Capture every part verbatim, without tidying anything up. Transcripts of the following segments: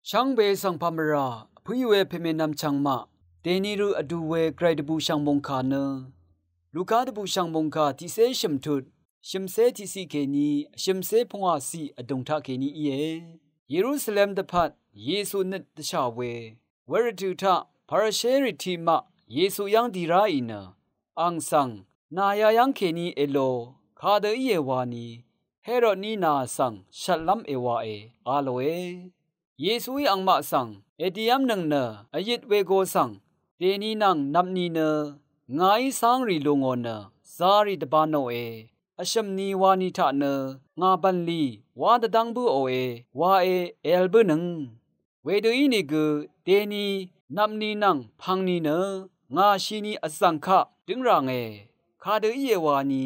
Shvngbe svng pàmvrà vpǿí we pèmènvm chv̀ngmaq dèni rø vdu we gvray dvbùshv̀ng mòngkà nø Luka dvbùshv̀ng mòngkà tiqcé shø̀mtut shø̀mcé tiqciq kèní shø̀mcé pungwàciq vdùng taqkèní íe. Yerusalem dvpvt Yesu nøt dvshà we wervtø̀ taq Parisherì tiqmaq Yesu yv́ng dì ráì nø, àng svng nà yayv́ng kèní èlo, kadø íe wani Herodní nà svng shvtlv́m èwàe, a lòe. Yesuí angmaq svng èdiv́mnøng nø vyit we go svng, dèni nvng nvpni nø ngàí cángrì lù ngò nø zarì dvbānòe, vshø̀m ni wani taq nø ngà bv̀nlì wá dvdv́ng bǿòe, wae èvl bǿnøng. Wedø ínìgø dèni nvpni nvng pv̀ngni nø ngà shini vzv̀ng kaq dǿng ràngè, kadø íe wani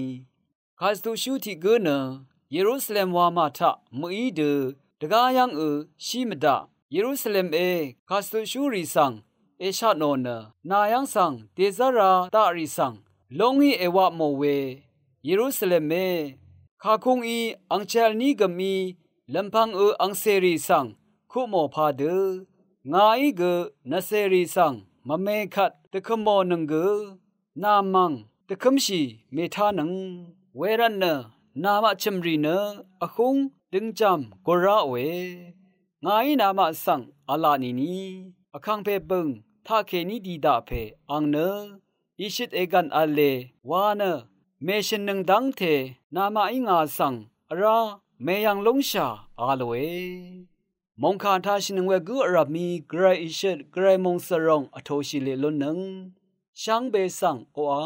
Kàztuqshú tiq gǿ nø Yerusalem wamà taq mø̀í dø dvgá yv́ngø shí mvdaq. Yerusalem é, Kàztuqshúrì svng èshatnò nø nà yv́ng svng dèzv́ra daqrì svng lóngí èwapmò we, Yerusalem é, kàkungí angcèlní gø̀mí lv̀mpv̄ngø angcèrì svng kupmò padø ngàí gø nvcèrì svng mvme kvt dvkø̀mmònøng gø nà mv̀ng dvkǿmshì mètánøng. Wervtnø namaq chø̀mrì nø vhúng døngjàm gùr ráòe. Ngàí namaq svng v̄la nìni vkàngpè bø̀ng taqkèní dì daq pè àng nø ìshøt ègv̀n v̄le wa nø mèshø̀nnøng dv́ngte namaqí ngà svng vrá mèyv̀ng lúngshà, a lòe. Mòngkà taqshìnøng we gǿ vrv̀mí gvray ìshøt gvray mòngsvròng vtōshì leq lúnnøng shvngbe svng oqà